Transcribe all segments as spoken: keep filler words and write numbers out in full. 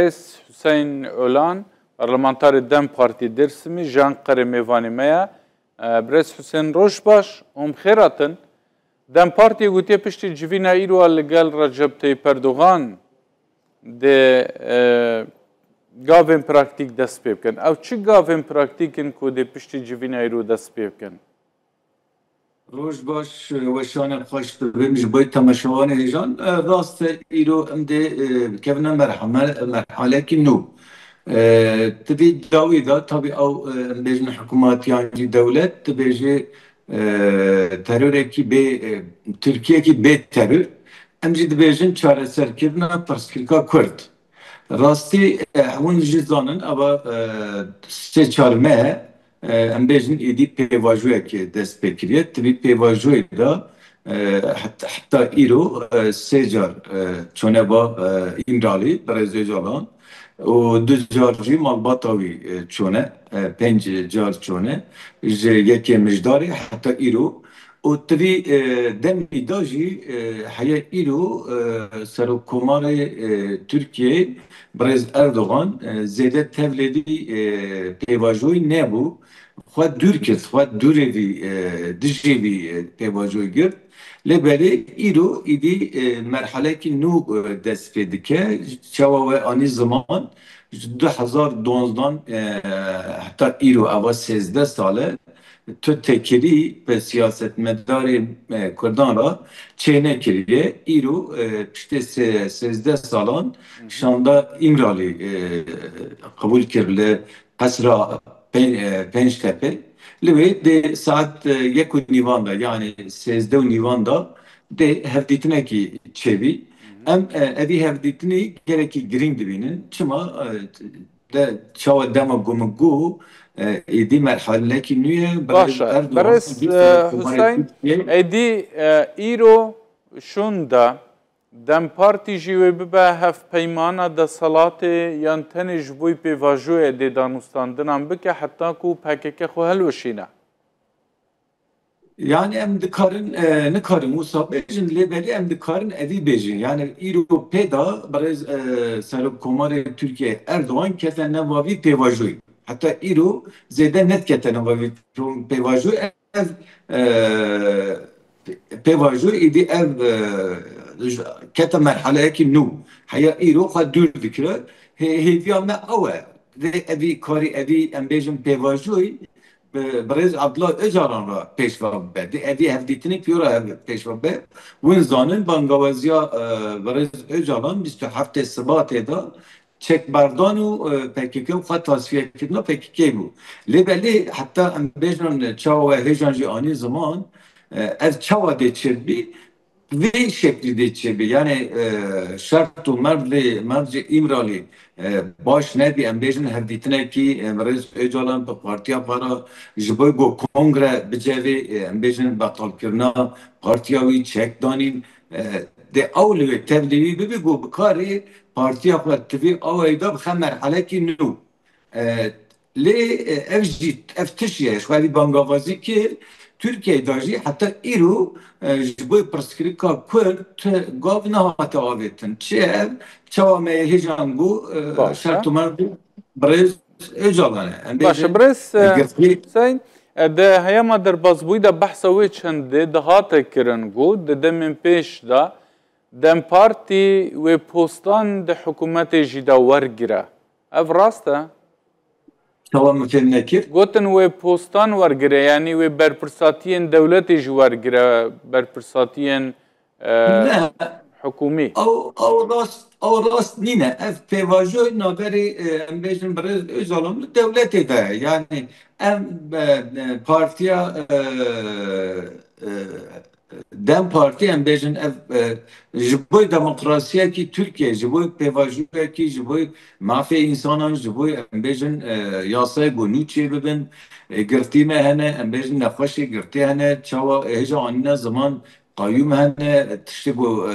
Birêz Hüseyin Ölan, parlamentarê DEM Partî Dêrsimî, ji Enqerê mêvanê me ye. E, Birêz Hüseyin, roj baş, hûn bi xêr hatin. DEM Partiyê gotiye piştî civîna îro li gel Recep Tayyip Erdogan dê, e, gavên praktîk dest pê bikin. Ew çi gavên praktîk in ku dê piştî civîna îro dest pê bikin? Roj baş, weşanên xweş dibêm ji bo temaşevanê hêjan. E, rast e, îro em dê, e, bikevine merheme-, merhalekî nû. E, di vî dawî de, tabî ew, e, em bêjin hikûmet yan jî dewlet, dibêje, e, terorekî bê, e, Tirkiyekî bê teror. Em jî dibêjin çareserkirina pirsgirêka Kurd. Rastî, e, hûn jî zanin, eva, e, sê çar meh, e, em bêjin êdî pêvajoyekê dest pê kiriye. Di vî pêvajoyê de, e, het-, heta îro, e, sê car, e, çone ba, e, Îmralî, Birêz Ocalan, û du car jî malbata wî, e, çone, e, pênc car çone, ji yekê Mijdarê heta îro. Û di vî, e, demî de jî, e, heye îro, e, Serokkomarê, e, Tirkiyeyê Birêz Erdogan, e, zêde tevlê vî, e, pêvajoyî nebû. Xwe dûr girt, xwe dûrê vî, e, dijê vî, e, pêvajoyî girt. Lê belê îro îdî, e, merhalekî nû, e, dest pê dike. Çawa we anî ziman, ji du hezar duwanzdan, e, heta îro, eva sêzdeh sal e, tu tekirî bi siyasetmedarê, e, Kurdan re çênekiriye. Îro, e, piştê se-, sêzdeh salan Hı hı. şanda Îmralî, e, qebûl kir li Qesra Pê-, e, Pênctepe. Li wê dê saet, e, yek û nîvan de, yanî sêzdeh û nîvan de dê hevdîtinekî çêbî. Hı hı. Em, e, evî hevdîtinî gelekî girîng dibînin. Çima, e, de çawa dema ku min got, e, êdî merhalekî nû ye. Baş e. Erdogan Berêz, e, Hüseyin, Tirkiyeyê êdî, e, îro şûnde DEM Partî jî wê bibe hevpeymana deselatê yan tenê ji bo pêvajoyê dê danûstandinan bike heta ku P K K xwe hilweşîne? Yani em dikarin, e, nikarin wisa bêjin, lê belê em dikarin evî bêjin. Yani îro pê de birêz, e, Serokkomarê Tirkiyeyê Erdogan kete nava vî pêvajoyî. Heta îro zêde nedikete nava vî pêvajoyî. Ev, e, pêvajoyî êdî ev, e, kete merhaleyekî nû. Heya îro xwe dûr dikire. Hê-, hêviya me ew e. Vê evî karî evî em bêjin pêvajoyî bi, birêz Abdullah Ocalan re pêşve bibe. Dê evî hevdîtinê pêro ev pêşve bibe. Win zanin bangawaziya, e, birêz Ocalan bîst û heftê Sibatê de çekberdan û, e, P K K û xwe tasfiye kirina P K K bû. Lê belê heta em bêjin çawa we hêjan jî anî ziman, e, ev çawa dê çêbî, vê şeklî dê çêbî. Yani, e, şert û merv lê, merv jî Îmralî, e, baş nebî, em bêjin hevdîtinekî, e, Birêz Ocalan bi partiya xwe re ji bo ku kongre bicevê, e, em bêjin betalkirina partiya wî, çekdanîn, e, dê ew li wê tevlî wî bibî ku bikarê partiya xwe tivî awayî de bixe merhalekî nû. E, lê, e, ev jî, ev tişt ye, ji xwe vî bangavazî kir, Tirkiyeyê de jî heta îro, e, ji bo pirsgirêka Kurd tu gav nehate avêtin. Çi ev? Çawa me yê hêjan bû, e, Baş e. şert û merv bû, birêz Ocalan e. Em Baş e, bêjin, birêz, e, e, girtî- Hüseyin, e, di heyama derbasbûyî de behsa wê çendê dihate kirin ku di demên pêş de DEM Partî wê postan di hikûmetê jî de wergire. Ev rast e? Çawa min fêm nekir? Gotin wê postan wergire, yanî wê berpirsatiyên dewletê jî wergire, berpirsatiyên, e, Ne. hikûmî. Ew, ew rast, ew rast nîne. Ev pêvajoyê navberê, e, em bêjin birêz Ocalan li dewletê de ye. Yani em, e, e, partiya, e, e, DEM Partî, em bêjin ev, e, ji bo demokrasiyekî Tirkiyeyê, ji bo pêvajoyekî, ji bo mafê însanan, ji bo em bêjin, e, yasayê ku nû çêbibin, e, girtî me hene, em bêjin nexweşê girtî hene, çawa hêja anîne ziman qayûm hene, tiştê ku,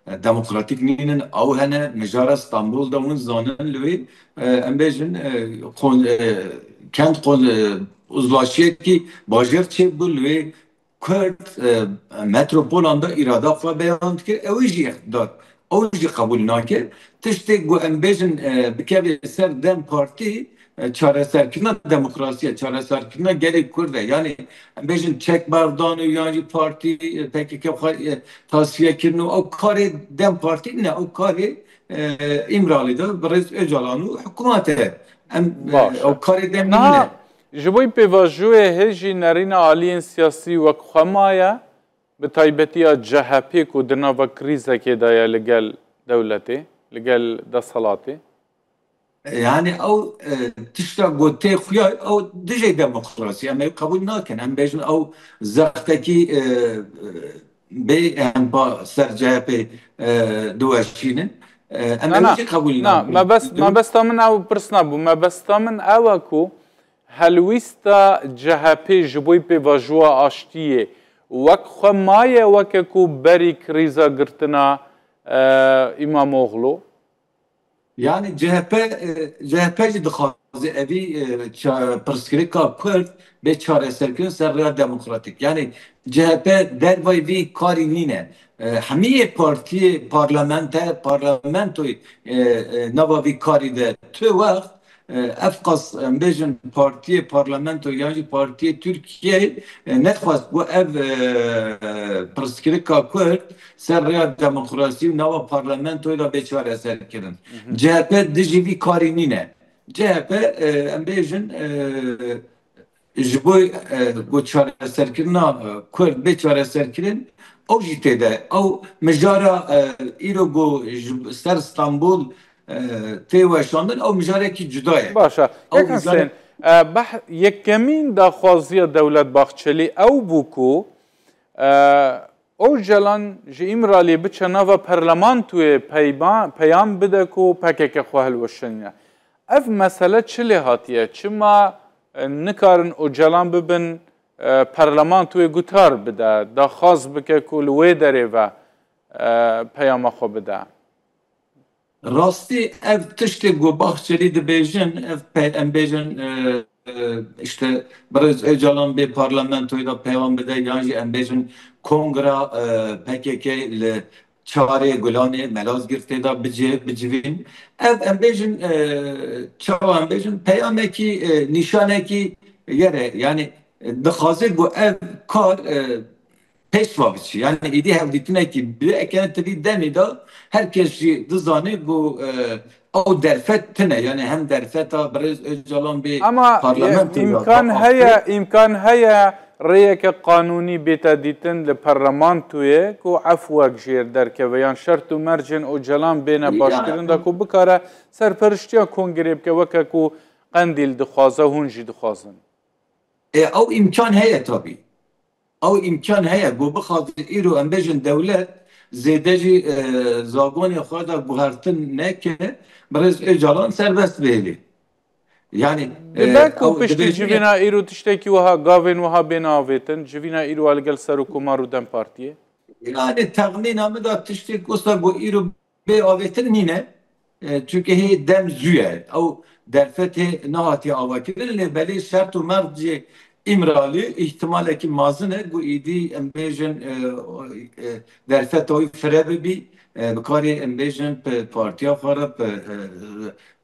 e, demokratîk nînin ew hene, mijara Stenbol de hûn zanin li wê, e, em bêjin, e, kon-, e, kent kon-, e, uzlaşiyekî bajêr çêbû li wê Kurd, e, metropolan de îrada xwe beyan dikir, ew jî îqtidar Ew jî qebûl nake. Tiştê ku em bêjin, e, bikeve ser DEM Partî, e, çareserkirina demokrasiyê, çareserkirina gelê Kurd e. Yanî em bêjin çekberdan û yan jî partî, e, P K K xwe, e, tasfiye kirin û ew karê DEM Partî ne, ew karê, e, Îmralî de birêz Ocalan û hikûmet e. Em, e, Baş e. ew karê DEM Niha nîne. Ji bo pêvajoyê hê jî nerîna aliyên siyasî wek xwe maye, bi taybetiya C H P ku di nava krîzekê de ye li gel dewletê, li gel desthilatê. Yani ew, e, tişta ku tê xuya, ew dijê demokrasî, em ê qebûl nakin. Em bêjin ew zextekî, e, e, bê hempa ser C H P, e, diweşînin. E, em Na, ew na, jî qebûl na, nakin. mebest, Dur. mebesta min ew pirs nebû. Mebesta min ew e ku helwîsta C H P ji bo pêvajoya aştiyê wek xwe maye, weke ku berî krîza girtina, e, Îmamoğlu? Yani C H P, e, C H P jî dixwaze evî, e, ça-, pirsgirêka Kurd bê çareserkirin ser rêya demokratîk. Yani C H P dervayî vî karî nîne. E, hemiyê partiyê parlamenter, parlamentoyê, e, e, nava vî karî de tu wext, e, ev qas, em bêjin, partiyê parlamento yan jî partiyê Tirkiyeyê, e, nexwest ku ev, e, pirsgirêka Kurd ser rêya demokrasî û nava parlamentoyê de bê çareserkirin. Hı hı. C H P dijî vî karî nîne. C H P, e, em bêjin, e, ji bo, e, ku çareserkirina, e, Kurd bê çareserkirin, ew jî tê de. Ew mijara, e, îro ku ji ser Stenbol, e, tê weşandin, ew mijarekî cuda ye. Baş e. Ew Yek mijare- Husên, e, beh-, yekemîn daxwaziya Dewlet Bahçelî ew bû ku, e, Ocalan ji Îmraliyê biçe nava parlamentoyê peyma-, peyam bide ku P K K xwe hilweşîne. Ev mesele çi lê hatiye? Çima, e, nikarin Ocalan bibin, e, parlamentoyê gutar bide, daxwaz bike ku li wê derê ve, e, peyama xwe bide? Rastî ev tiştê ku Bahçelî dibêjin, ev pe-, em bêjin, e, e, işte birêz Ocalan bê parlamentoyê de peyam bide, yan jî em bêjin kongra, e, P K K li Çarê Gulanê, Malazgirtê de bicê-, bicivîn. Ev em bêjin, e, çawa em bêjin, peyamekî, e, nîşanekî yere, yani, e, dixwaze ku ev kar, e, pêş ve biçî. Yani êdî hevdîtinekî bi eke ti vî demî de her kes jî dizane ku, e, ew derfet tine. Yani hem derfeta birêz Ocalan bê Ama parlamentoyê de, îmkan heye, îmkan heye rêyeke qanûnî bête dîtin li parlamentoyê ku efwek jêr derkeve yan şert û mercên Ocalan bêne paşkirin de ku bikare serperiştiya kongrê bike weke ku Qendîl dixwaze, hûn jî dixwazin. E, ew îmkan heye tabî. Ew îmkan heye ku bixwaze îro em bêjin dewlet zêde jî, e, zagonê xwe de guhertin neke, birêz Ocalan serbest bihêlê. Yani, e, Dibe ku ew piştî dibêjin civîna îro tiştekî wiha, gavên wiha bêne avêtin, civîna îro li gel Serokkomar û DEM Partiyê? Yani texmîna min de tiştê wisa ku îro bê avêtin nîne. E, çunke hê dem zû ye. Ew derfet hê nehatiye avakirin, lê belê şert û mercê Îmralî îhtimalekî mazin e ku êdî em bêjin, e, e, derfeta wî fire bibî, e, bikarê em bêjin bi partiya xwe re, bi, e,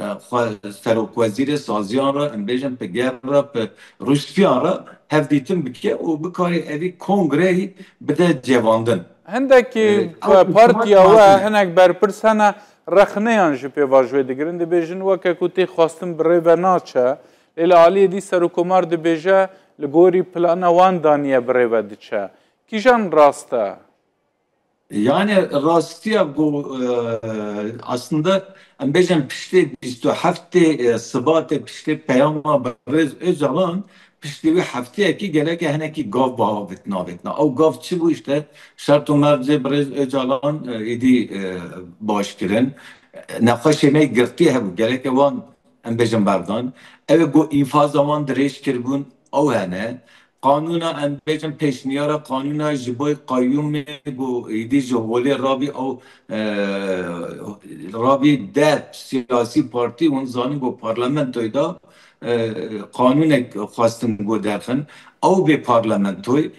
e, xwe serokwezîrê saziyan re, em bêjin bi ger re, bi rûspîyan re hevdîtin bike û bikarê evî kongreyî bide cevandin. Hindekî Ee, partiya we hinek berpirs hene, rexneyan ji pêvajoyê digirin, dibêjin weke ku tê xwestin bi rê ve naçe. Lê li aliyê dî Serokkomar dibêje li gorî plana wan daniye bi rê ve diçe. Kîjan rast e? Yani rastiya ku, e, aslında em bêjin piştê bîst û heftê, e, Sibatê, piştê peyama birêz Ocalan, piştî wî hefteyekî geleke hinekî gav bi avêtina, avêtina. Ew gav çi bû? İşte şert û mercê birêz Ocalan, e, êdî, e, baş kirin. Nexweşê me girtî hebû. Geleke wan, em bêjin, berdan. Ew ê ku înfaza wan dirêj kiribûn, ew hene. Qanûna, em bêjin, pêşniyara qanûna ji bo qeyûmê ku êdî ji holê rabî ew, e, rabî deh siyasî partî, hûn zanin ku parlamentoyê de, e, qanûnek xwestin ku derxin, ew bê parlamentoyê.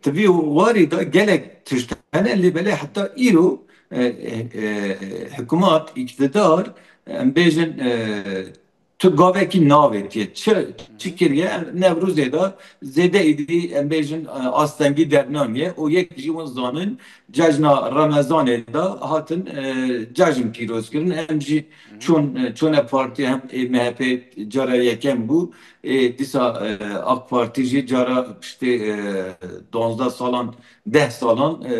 Ti vî warî de gelek tişt hene, lê belê heta îro e, e, e, hikûmat, îktidar, em bêjin, e, tu gavekî navêtiye. Çi, çi kiriye? Newrozê de zêde êdî, em bêjin, e, astengî dernaniye û yek jî hûn zanin cejna Remezanê de hatin, e, cejn pîroz kirin. Em jî çûn, e, çûne partî hem ê M H P cara yekem bû. Ê dîsa, e, AK Partî jî cara piştî, e, duwazdeh salan, deh salan, e,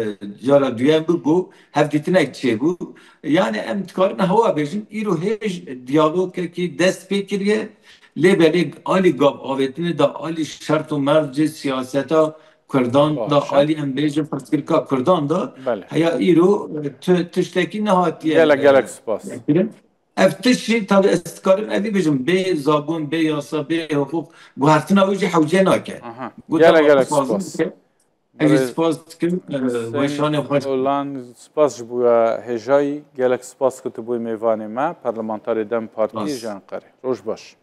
cara duyem bû ku hevdîtinek çêbû. Yani em dikarin hewa bêjin, îro hêj diyalogekî dest pê kiriye, lê belê alî gav avêtinê de alî şert û mercê siyaseta Kurdan da, Baş e. alî em bêjin pirsgirka Kurdan da, Belê. heya îro, e, tu-, tiştekî nehatiye, Gelek, e, gelek spas. kirin. Ev tişt jî tabi ez dikarim evî bijim, bê zabûn, bê yasa, bê hiqûq, guhertina wî jî hewce nake. Aha. Gote Gelek, gelek lazim spas. dike. Ez jî Birêz spas dikim, e, Hüseyin weşanê xweş. Olan, spas ji bo we hêjayî, gelek spas ku tu bûyî mêvanê me, parlamentarê DEM Partiyê Spas. ji Enqerê. Roj baş.